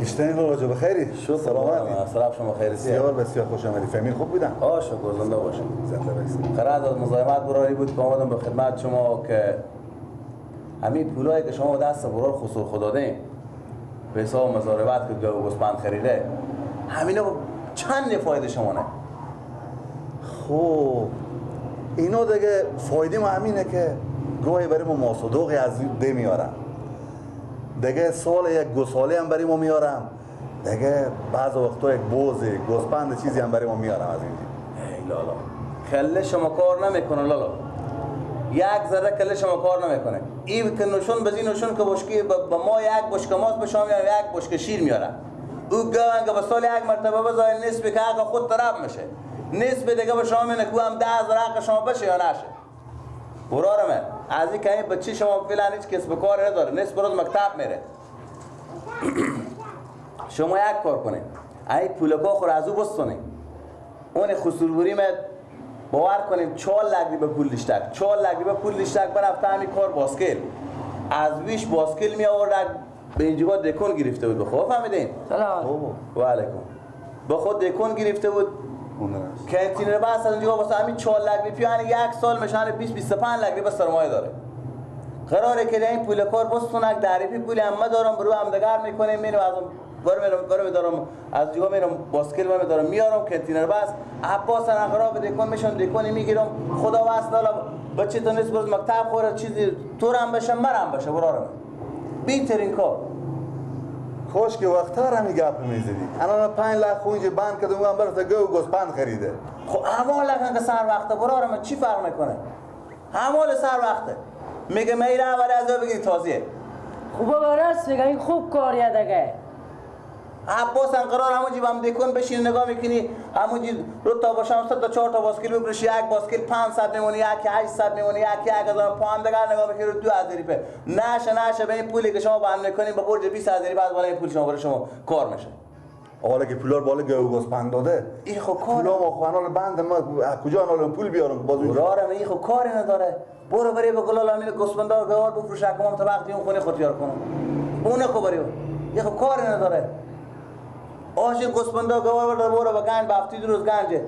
اشتین لالا بخیری؟ سلامتی. سلام شما خیری. بسیار بسیار خوش آمدی. فامیل خوب بودن؟ آه شکر زنده باشین. زنده باشین. قرار از مزاحمت براری بود که آمدم به خدمت شما که همین پولایی که شما دست برار خسر خدا دادیم به حساب مزاربت که گاو گوسفند خریده همینا چند فایده شما نه؟ خب اینا دیگه فایده ما همینه که گاهی برای ما ماسودوقی از ده میارم، دیگه سال یک گوساله هم برای ما میارم، دیگه بعض وقتا یک بوز گوسفند چیزی هم برای ما میارم از اینجا. ای لالا خله شما کار نمیکنه لالا، یک ذره کله شما کار نمیکنه. این که نشون بزین نشون که بشکی با ما یک بشکه ماست به شما میارم، یک بشکه شیر میارم. او گوانگ به سال یک مرتبه بزای نصف که حق خود طرف میشه، نصف دیگه به شما میونه که هم 10,000 حق شما بشه یا نشه. برارمه از این که این بچه شما فعلا هیچ کسب کار نداره، نصف روز مکتب میره. شما یک کار کنید، ای پولکا خور از او بستونید، اون خسروبری باور کنیم 4 لک به پول لیشتک، 4 لک به پول لیشتک برفته همین کار باسکل از ویش باسکل می آورد به اینجا دکون گرفته بود. بخو فهمیدین؟ سلام و علیکم. با خود دکون گرفته بود کنتینر بس از اینجا واسه همین 4 لک روپیه، یعنی یک سال میشه 20 25 لک روپیه سرمایه داره. قراره که این پول کار بستونک دریپی پول هم دارم برو هم دگر میکنیم میرم از برم دارم از جوا میرم باسکل برم دارم میارم کنتینر بس عباس اقرا دکون میشم دکونی میگیرم. خدا واسه بچه تو نیست برز مکتب خوره چیزی تو رم بشه مرم بشه برارم بیترین کار. کاش که وقتا همی گپ میزدی. الان 5 لک خونجه بند کردم اون برات گو گوسپند خریده. خب همال که سر وقته برارم چی فرق میکنه؟ همال سر وقته میگه میره اول از بگیری تازیه. خوبه راست میگه این خوب کاریه دیگه. عباس قرار همونجی بهم دکون بشین نگاه میکنی همونجی رو تا باشم 3 تا 4 تا باسکل بفروشی، یک باسکل 500 میمونه، یک 800 میمونه، یک 1000 پام دیگه نگاه میکنی رو 2000 روپیه. نشه به این پولی که شما بند میکنین با برج 20000 روپیه بعد بالا این پول شما برای شما کار میشه. حالا که پولار بالا گاو گوسفند داده این خب کار پولا ما خانال بند ما کجا انال پول بیارم باز اونجا این خب کاری نداره. برو بری به گلال امین گوسفندا گوار بفروش کمام تا وقتی اون خونه خود یار کنم اون خب بری این خب کاری نداره. آش گوسفندا گوار بردار برو به گنج به 70 روز گنجه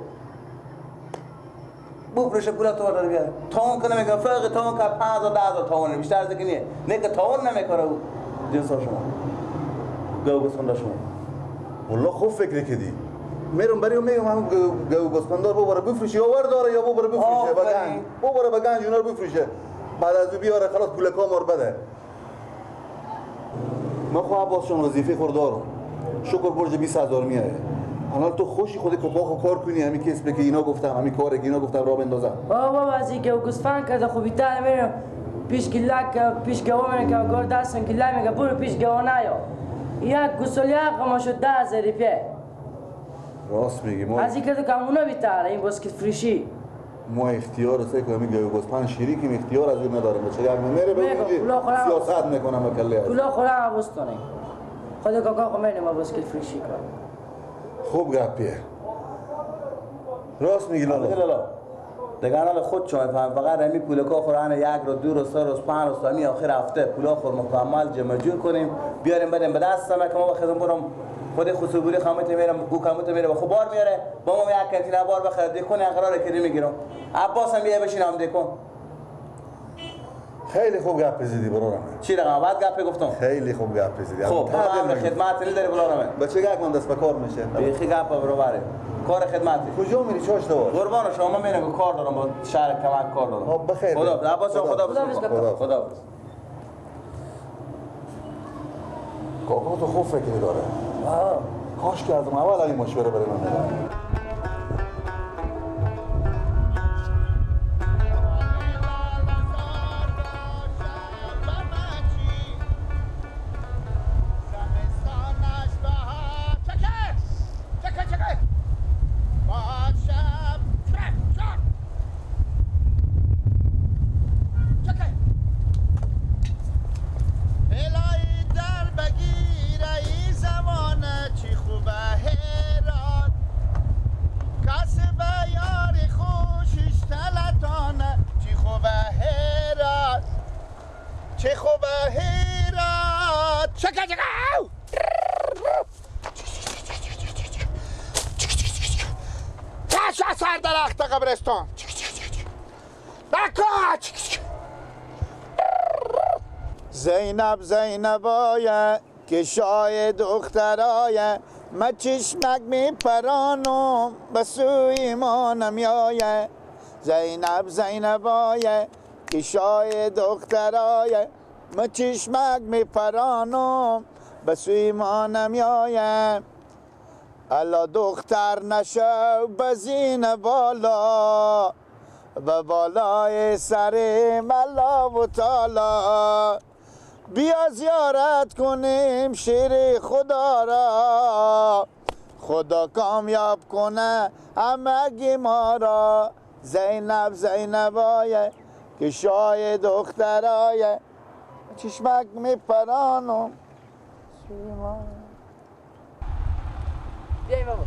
بفروش پولا تو بردار بیار. تاون کنه میگم فرق تاون که 5000 10000 تاون بیشتر از اینه نه که تاون نمیکنه او جنس شما گاو گوسفندا شما. والله خوب فکر کردی. میرم بریم میگم هم گاو گوسفندا ببره بفروشه یا ورداره یا ببره بفروشه به گنج ببره به گنج اونا رو بفروشه بعد از او بیاره خلاص پول کامار بده. ما خو عباس جان وظیفه خوردارم شکر برج 20000 میایه. الان تو خوشی خودت کاکا کار کنی همین کسبه که اینا گفتم همین کاری که اینا گفتم راه بندازم. بابا از اینکه گوسفند کرده خوبی تر میرم پیش گلک پیش گاو میرم که گار دستم گلک میگه برو پیش گاو نیا. یک گوساله ما شد 10000 روپیه. راست میگی. ما از اینکه کمونه بیتره این باسکت فروشی ما اختیار سه که همین گاو گوسفند شریکیم اختیار از اون نداریم. چه یک میره به سیاست میکنم کله پولا خورم عوض خود کاکا خو میرم باسکت فروشی کن. خوب گپیه. راست میگی لالا. لالا دیگه الان خود شما فهم فقط همین پولکا خورن 1 روز 2 روز 3 روز 5 روز تا آخر هفته پولا خور مکمل جمع جور کنیم بیاریم بدیم به دست ما که ما بخدم برم خود خسروبوری خامت میرم او خامت میره خب بار میاره با ما یک کنتینر بار بخره دکون قراره که میگیرم. عباس هم بیا بشینم دکون. خیلی خوب گپ زدی برارم. چی رقم بعد گپ گفتم؟ خیلی خوب گپ زدی. خب امر خدمت نداری برارم. بچه گپ من دست به کار میشه. بیخی گپ برو کار خدمتی. کجا میری چاش دوار؟ قربان شما من میرم کار دارم با شهر کمک کار دارم. خب بخیر. خدا عباس جان خدا خدا خدا. کاکا تو خوب فکری داره. کاش که از اول این مشوره برای من میداد. چه خوبه هیرات. چکه چکه. وقت قبرستان. نکن. زینب زینبای کشای دخترای ما چشمک می پرانم به سوی ما نمیایه. زینب زینبای کشای دخترای ما چشمک می پرانم به سوی ما نمیایه. الا دختر نشو بزین بالا به بالای سر ملا و تالا. بیا زیارت کنیم شیر خدا را، خدا کامیاب کنه همگی ما را. زینب زینبای کشای دخترای چشمک میپرانم. بیایم بابا.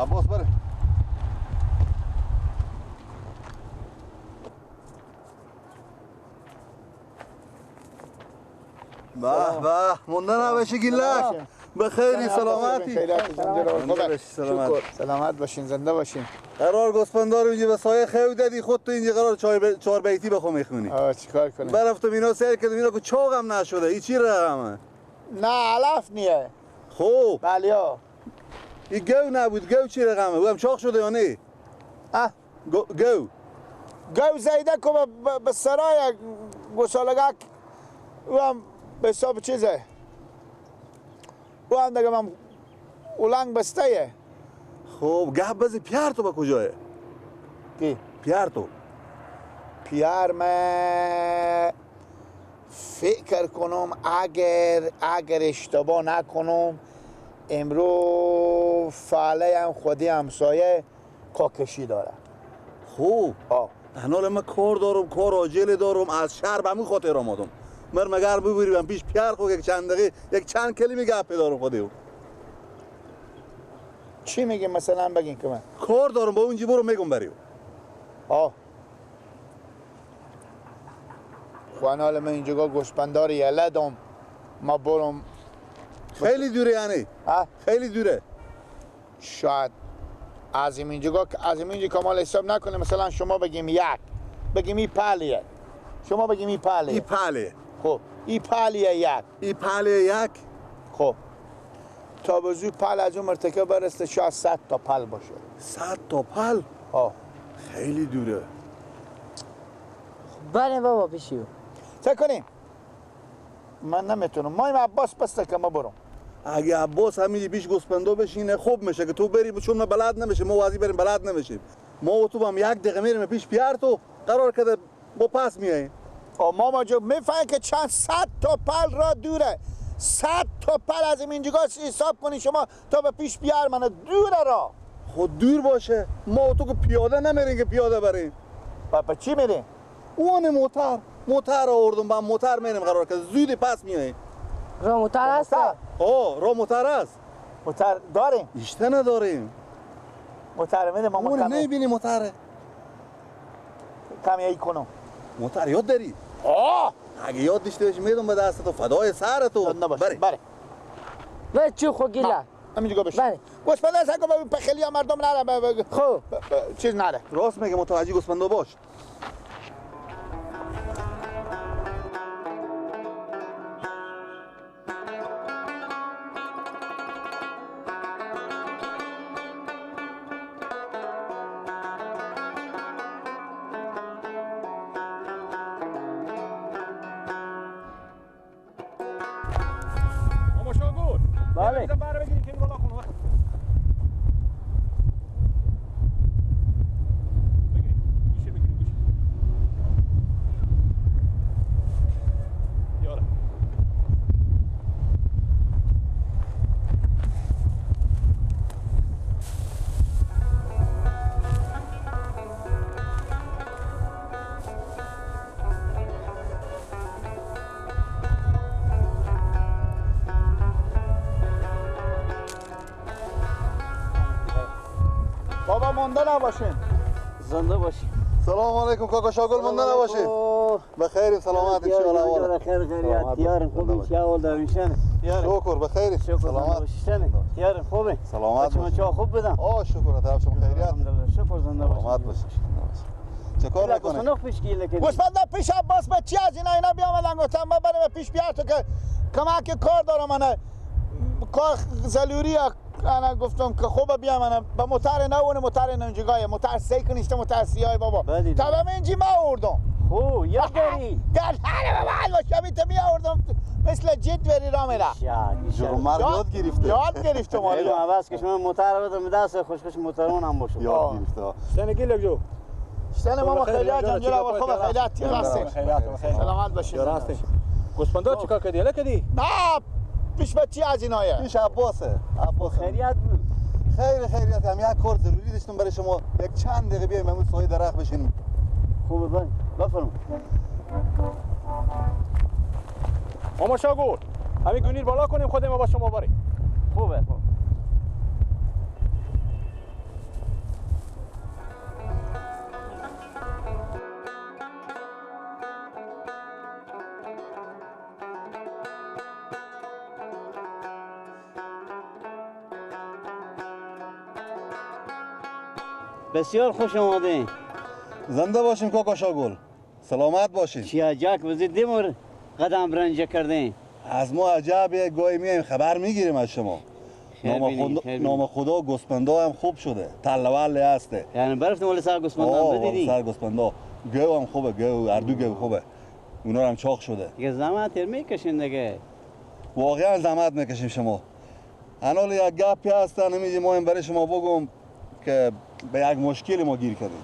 عباس بره. به به مونده نباشی گیلک. به خیری سلامتی. سلامت باشین، زنده باشین. قرار گوسفندار اینجا به سایه خیلی دادی، خود تو اینجا قرار چهار بیتی بخو میخونی. چیکار کنیم؟ برفتم اینا سیر کردم، اینا که چاقم نشده. این چی رقمه؟ نه علف نیه. خب بله ها. این گو نبود، گو چی رقمه؟ او هم چاق شده یا نه؟ گو گو زیده که به سرای گوسالگک او هم به حساب چیزه، او هم دیگه من اولنگ بسته یه. خب گپ بزی پیار تو با کجایه؟ کی؟ پیار تو پیار من فکر کنم اگر اشتباه نکنم امرو فعله هم خودی همسایه کاکشی داره. خوب هنال من کار دارم، کار عاجل دارم، از شهر به همون خاطر آمدم. مر مگر ببریم پیش پیار خو یک چند دقیقه یک چند کلمه گپ دارم خودی. چی میگی مثلا؟ بگین که من کار دارم با اونجی برو میگم بریم. خب حالا من اینجا گوسپندار یله دم ما برم. خیلی دوره یعنی؟ خیلی دوره. شاید از اینجا از اینجا کمال حساب نکنه. مثلا شما بگیم یک، بگیم این پلیه، شما بگیم این پلیه، این پلیه. خب این پلیه یک، این پلیه یک. خب تا به زود پل از اون مرتکب برسه شاید 100 تا پل باشه. 100 تا پل؟ خیلی دوره. بله بابا پیشیو چه کنیم؟ من نمیتونم. مایم عباس بسته که ما برم. اگه عباس همینجی پیش گوسپندا بشینه خوب میشه که تو بری، چون ما بلد نمیشه، ما وازی بریم بلد نمیشیم. ما و تو هم یک دقیقه میریم پیش پیار تو قرار کرده با پس میاییم. ماما جو میفهم که چند صد تا پل را دوره. 100 تا پل از اینجا حساب کنی شما تا به پیش بیار منو دوره را. خود دور باشه، ما و تو که پیاده نمیریم که پیاده بریم. با چی میریم؟ اون موتر آوردم، با موتر میریم قرار کرده زود پس میاییم. را موتر هست؟ را موتر هست. موتر داریم؟ ایشته نداریم. موتر میده ما اون نمیبینی موتره. کمی ای کنم. موتر یاد داری؟ اگه یاد داشته باشی میدم به دست تو، فدای سر تو. بره بره بره چو خو گیلا همینجا بشه. بله گوسفندا سگو به خیلی مردم نره. خب چیز نره. راست میگه، متوجه گوسفندا باش. بله بابا مونده نباشین. زنده باشین. سلام علیکم کاکا شاگل، مونده نباشین. بخیر سلامت ان شاء الله. خیر خیریت یارم خوب ان شاء الله میشن. شکر بخیر. سلامت. یار خوبه. سلامت باشی. شما خوب بودم. آه شکر طرف شما خیریت. الحمدلله شکر زنده باشی. سلامت باشی. چه کار میکنی؟ گوسفندا پیش عباس بچی از اینا بیامدن گفتم من برم پیش بیار تو که کمک کار دارم من کار ضروریه. انا گفتم که خوب بیام انا به موتر نونه موتر نونجگاه موتر سیک نیست موتر سیاه بابا تا من اینجی ما آوردم. خو یاد داری؟ گل بابا البته تا می آوردم مثل جد وری را میره. جرمر یاد گرفته. یاد گرفتم آره. عوض که شما موتر بدم دست خوش خوش موترون هم باشه. یاد گرفته. سنگی لگو. سن ماما خیلیات جان جناب خوب خیلیات راست. سلامت باشید. راست. گوسفندا چیکار کردی؟ لکدی؟ نه پیش بچی از اینایه. پیش عباسه. عباس خیریت بود. خیر خیریت هم یک کار ضروری داشتم برای شما. یک چند دقیقه بیایم همون سایه درخت بشینیم. خوبه بله. بفرمایید. ماما شاگور همین گونیر بالا کنیم خودم با شما بریم. خوبه خوب. بسیار خوش آمدین. زنده باشیم کاکا شاگل. سلامت باشین. چیا جاک وزید دیمور قدم رنجه کردین. از ما عجب یک گاهی میایم خبر میگیریم از شما. نام خدا گوسفندا هم خوب شده. تله هسته. یعنی برفتم ولی سر گوسفندا بدیدی. سر گوسفندا. گو هم خوبه، گو هر دو گو خوبه. اونا هم چاق شده. دیگه زحمت میکشین دیگه. واقعا زحمت میکشیم شما. انال یک گپی هست نمیدونم ما هم برای شما بگم که به یک مشکل ما گیر کردیم.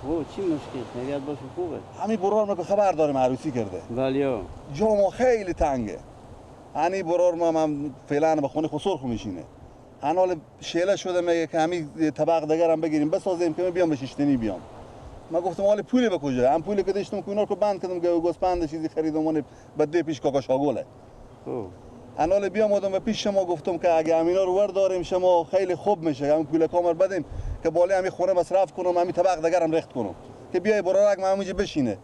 او چی مشکل؟ خیریت باشه خوبه. همین برار ما که خبر داریم عروسی کرده. ولی جا ما خیلی تنگه. همین برار ما هم فعلا به خونه خود سرخ میشینه. حال شیله شده میگه که همین طبق دیگر هم بگیریم بسازیم که من بیام به شیشتنی بیام. ما گفتم حال پولی به کجا؟ هم پولی که داشتم که اینا رو بند کردم که گوسفند چیزی خریدم اون بده پیش کاکا شاگوله. انال بیام آدم به پیش شما گفتم که اگه همینا رو ور داریم شما خیلی خوب میشه. همین پول کامر بدیم که بالای همین خونه مصرف کنم همین طبق دیگرم ریخت کنم که بیای برارک من همونجا بشینه.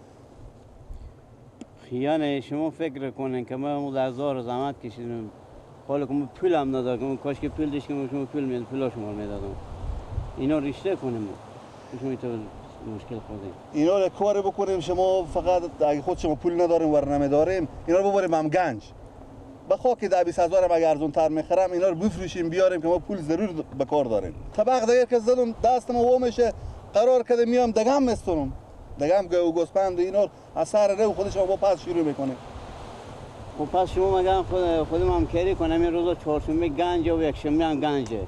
خیانه شما فکر کنین که ما اون هزار زحمت کشیدم. حالا که من پول هم ندارم، کاش که پول داشتم شما پول میدادم، پولا شما میدادم. اینا رشته کنیم شما اینطور مشکل خوردیم. اینا رو کار بکنیم شما فقط اگه خود شما پول نداریم ور نمیداریم اینا رو ببریم هم گنج. به خاک 10-20 هزار هم اگه ارزون تر میخرم اینا رو بفروشیم بیاریم که ما پول ضرور به کار داریم. طبق دیگه که زدم دستم و میشه قرار کرده میام دگم مستونم دگم گو گوسفند اینا از سر رو خودش با پس شروع میکنه. خب پس شما مگه خودم هم کاری کنم این روزا چهارشنبه گنج و یک شنبه هم گنجه.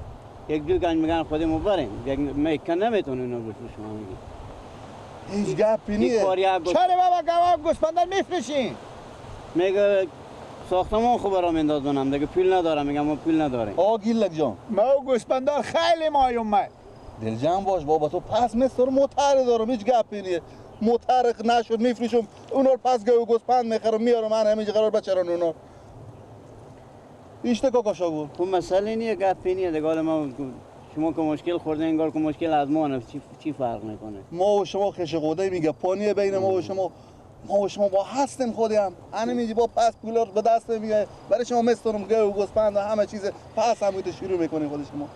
یک دو گنج میگن خودمو بریم. یک میکن نمیتونه اینا بفروشم میگه. هیچ گپی نیست. چرا بابا گوسفندا میفروشین؟ میگه ساختمان خوب را میندازونم دیگه پول ندارم میگم ما پول نداریم. آ گیلک جان ما گوسفندار خیلی مایوم من. دلجان باش بابا تو پس مثل موتر دارم هیچ گپی نیست. موتر نشد میفروشم اونا رو پس گو گوسفند میخرم میارم من همینجا قرار بچران اونا. ایشته کاکا شاگور. خب مسئله نیه گپی نیه دیگه. حالا ما شما که مشکل خورده انگار که مشکل از ما چی فرق میکنه؟ ما و شما خش قوده میگه پانیه بین ما و شما. ما و شما با هستیم خودیم همین با پس پولا به دست میاد برای شما مستونم گو گوسفند و همه چیز پس هم شروع میکنیم خود شما.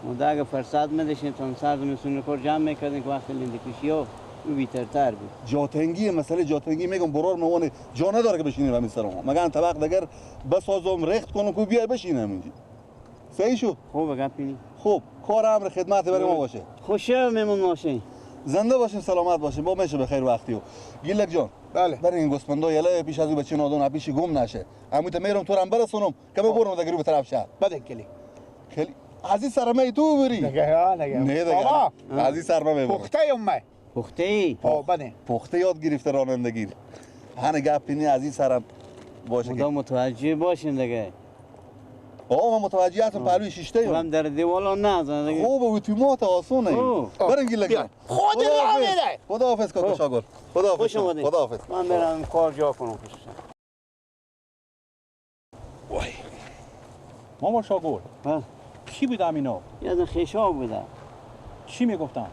ما اگه فرصت میداشتیم تا سر زمستون کار جمع میکردیم که وقت لنده کشی ها او بیترتر بود. جاتنگی مسئله جاتنگی میگم برار موانه جا نداره که بشینیم همین سر ما. مگه طبق دیگر بسازم ریخت کنم که بیای بشینم اینجا. صحیح شو؟ خوب گپی. خوب کار امر خدمت برای ما باشه. خوشم میمون ماشین. زنده باشیم سلامت باشیم با میشه به خیر وقتی و گیلک جان. بله. برای این گوسفندا یله پیش از او بچه نادون پیش گم نشه. عمو ته میرم تو رم برسونم که ما برم دیگه رو به طرف شهر. بده کلی. کلی عزیز سرمه تو بری. دیگه ها دیگه. نه دیگه. عزیز سرمه میبرم. پخته ام. پخته ای؟ آه بله. پخته یاد گرفته رانندگی. هن گپی نی عزیز سرم باشه. خدا متوجه باشین دیگه. آه من متوجه هستم پهلوی شیشته ایم. هم در دیوالا نه دیگه. خوب اتومات آسونه. بریم گیلک جان. خود را میده. خداحافظ کاکا شاگل. خداحافظ. خداحافظ. من برم کار جا کنم خوشم. وای. ماما شاگل. کی بود اینا؟ یه از خیشا بوده. چی میگفتن؟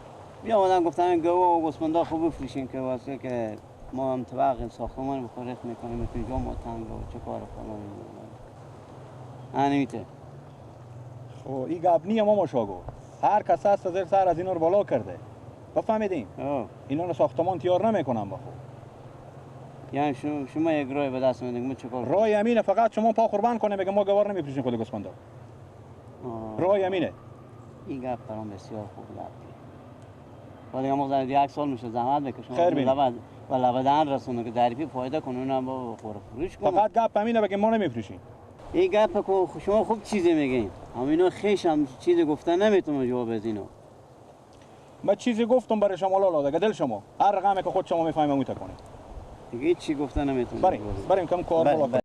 بیا آمدن گفتن گوا و گوسفندا خوب بفروشین که واسه که ما هم طبق ساختمان بخورت میکنیم اینجا ما تنگ و چه کار فلان. انیته. خب این گپ نی ماما شاگو. هر کس هست زیر سر از اینا رو بالا کرده. بفهمیدین؟ اینا رو ساختمان تیار نمیکنن با خود. یعنی شما یک رای به دست میدین ما چیکار؟ رای امینه فقط شما پا قربان کنه بگه ما گوار نمیفروشیم خود گوسفندا. رای امینه. این گپ برام بسیار خوب گپی. ولی ما یک سال میشه زحمت بکشم. خیر بینی. و لبدن رسونه که دریپی فایده کنه اونم با خور فروش کنه. فقط گپ امینه بگه ما نمیفروشیم. این گپ که شما خوب چیزی میگین. هم اینا خیش هم چیزی گفتن نمیتونم جواب از اینا. من چیزی گفتم برای شما لالا دیگه دل شما هر رقمی که خود شما میفهمید اون کنید. دیگه چی گفتن نمیتونم. بریم کم کار بالا.